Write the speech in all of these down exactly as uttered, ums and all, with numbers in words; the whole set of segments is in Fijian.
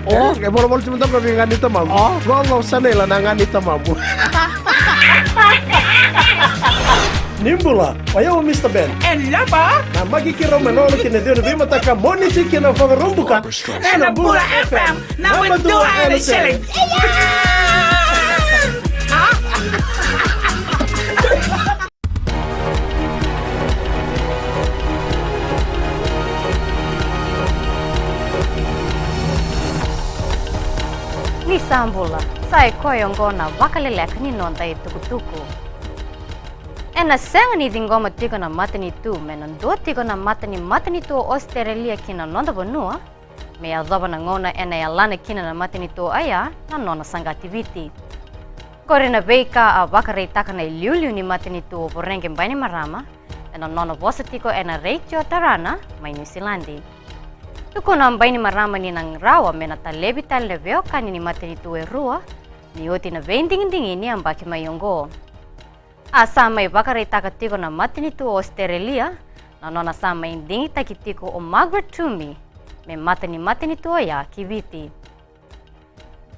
O, e volavola tu mada ga vei ga ni tamamu. O. Lolo sa na ila na ga ni tamamu. Ni bula, o yau o Mister Ben. E laba. Na maki kirau me lolo ki na ciwa ni veimataka Moniti ki na Vakaraubuka. E na Bula F M, naba dua ena sele. Ni sa bula, sa i koya oqo na vakaleleka ni noda itukutuku. Ena sega ni ciqoma tiko na matanitu me na dua tiko na mata ni matanitu o Ositerelia ki na noda vanua, me yacova na gauna ena yalana kina na matanitu oya na nona saqati Viti. Qori na veika a vakaraitaka na iliuliu ni matanitu o Voreqe Bainimarama ena nona vosa tiko ena retio Tarana mai Niusiladi. Tukuna o Bainimarama ni na rawa me na talevi tale na veiwekani ni matanitu e rua ni oti na veidigidigi ni yabaki mai oqo. A sa mai vakaraitaka tiko na matanitu o Ositerelia na nona sa mai digitaki tiko o Margaret Twomey me mata ni matanitu oya ki Viti.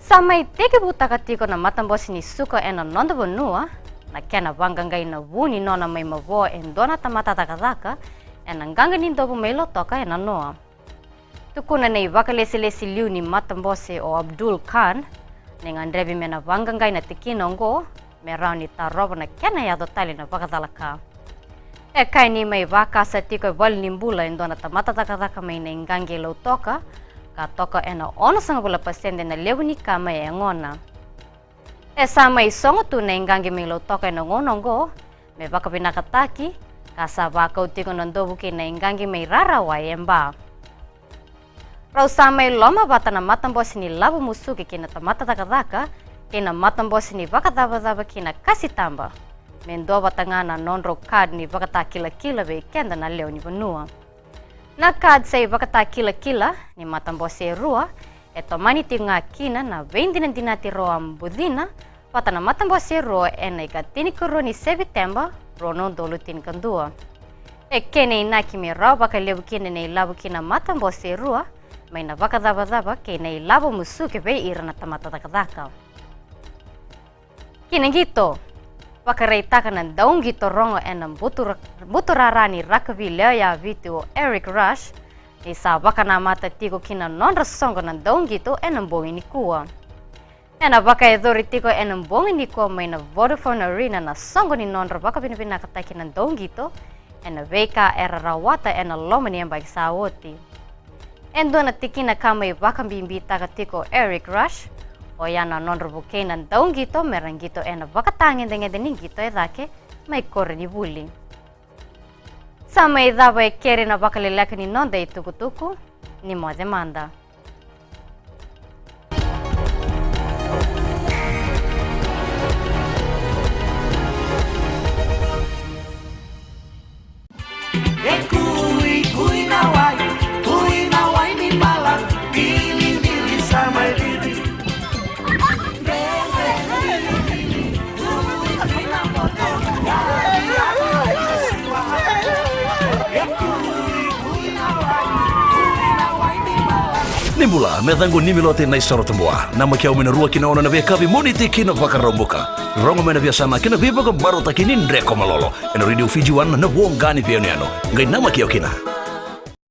Sa mai tekivutaka tiko na matabose ni suka ena noda vanua na kena vaqaqai na vu ni nona mai mavoa e dua na tamata cakacaka ena qaqa ni dovu mai Lautoka ena noa. Tukuna na ivakalesilesi liu ni matabose o Abdul Khan, ni gadrevi me na vaqaqai na tikina oqo me rawa ni tarova na kena yaco tale na vakacalaka. E kaya ni mai vakasa tiko e valenibula e dua na tamata cakacaka mai na iqaqi Lautoka, ka toka ena onosagavulu na pasede na levu ni ka mai yagona. E sa mai sogo tu na iqaqi mai Lautoka ena gauna oqo me vakavinakataki, ka sa vakau tiko na dovu kei na iqaqi mai Rarawai e Ba. Rau sa mai lomavata na matabose ni lavo musuki kei na tamata cakacaka kei na matabose ni vakacavacava kei na kasitaba me duavata ga na nodrau card ni vakatakilakila vei keda na lewe ni vanua. Na card sa ivakatakilakila ni matabose e rua e tomani tiko ga kina na veidinadinati rau a bucina vata na matabose e rua ena ikatinikarua ni Seviteba, rua na udolu tinikadua. E kena inaki me rawa vakalevu kina na ilavo ki na matabose e rua mai na vakacavacava kei na ilavo musuki vei ira na tamata cakacaka. Ki na qito, vakaraitaka na dauqito rogo ena butura, buturara ni rakavi lewe ya Viti o Eric Rush ni sa vakanamata tiko ki na nodra soqo na dauqito ena bogi nikua. Ena vakayacori tiko ena bogi nikua mai na Vodafone Arena na soqo ni nodra vakavinavinakataki na dauqito ena veika era rawata ena loma ni yabaki sa oti. E dua na tikina ka mai vakabibitaka tiko o Eric Rush, oya na nodra vukei na dauqito me ra qito ena vakatagedegede ni qito e cake mai koronivuli. Sa mai cava e keri na vakaleleka ni noda itukutuku, ni moce mada. E kui, kui na wai, kui na wai ni bala, bilibili sa mai bibi. Ni bula, me caqu Nimilote Naisoro Tabua. Namaki au mai na rua ki na ono na veiyakavi Moniti ki na Vakaraubuka. Rogo mai na veiyasana kei na veivakamarautaki ni dreko malolo ena Radio Fiji One, na voqa ni veiyanuyanu. Qai namaki au kina.